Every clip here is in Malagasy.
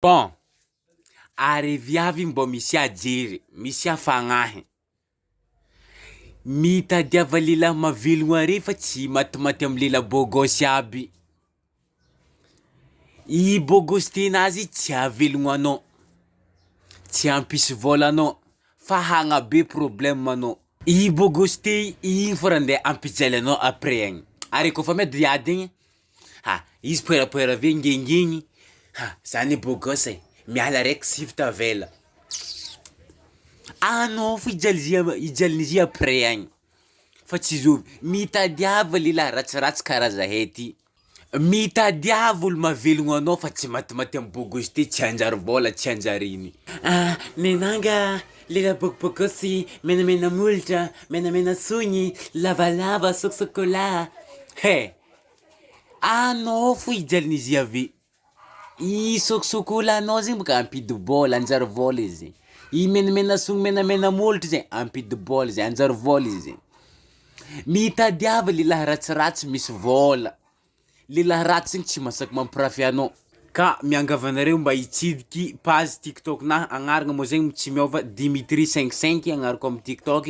Bon, ary viavy mbô misia jery, misia fagnahy, mitadiava lehilahy mahavelogno are fa tsy matimaty am lehilahy bôgôsy aby, i bôgôsitenazy tsy ahavelogno anao, tsy hampisy vôla anao fa hagnabe problème anao, i bôgôsite igny fô raha nde hampijaly anao après agny, ary kaofa miadiady igny, ha izy poerapoera ave ngengegny, ha za anie bôgôsy ai, miala araiky sivy tavela, anao fô hijaly zi- hijalin'izy après agny fa tsy zôvy, mitadiava lehilahy ratsiratsy karaha zahay ty, mitadiava olo mahavelogno anao fa tsy matimaty am bôgôsy ty tsy hanjary vôla tsy hanjary ino. Nenah nga lelah bôgôbôgôsy, menamena molotra, menamena sogny, lavalava sôsôkôla, he anao fô hijalin'izy ave, i sôsôkôlanao zegny bôka hampidi-bôla hanjary vôla izy, i menamena sogny menamena môlotro zay hampidi-bôla izy hanjary vôla izy, mitadiava lehilahy ratsiratsy misy vôla, lehilahy ratsy igny tsy mahasaky mampirafy anao, ka miangavy anareo mba hitsidiky page tiktoknahy agnarana moa zegny tsy miôva Dimitri cinq cinq agnarako amy tiktok,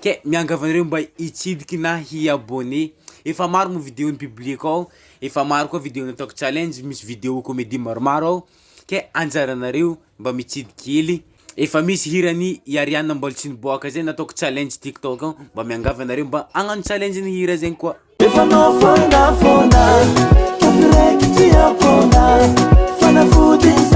ke miangavy anareo mba hitsidiky na hi-abonner, efa maro moa video nipublieko ao, efa maro koa video nataoko challenge misy video comédie maromaro ao ke anjaranareo mba mitsidiky hely, efa misy hiran'i Ariana mbôla tsy niboàka zay nataoko challenge tiktok ao, mba miangavy anareo mba hagnano challenge ny hira zegny koa. Efa anao foana foana Ka firaikitry am-pona Fanafody.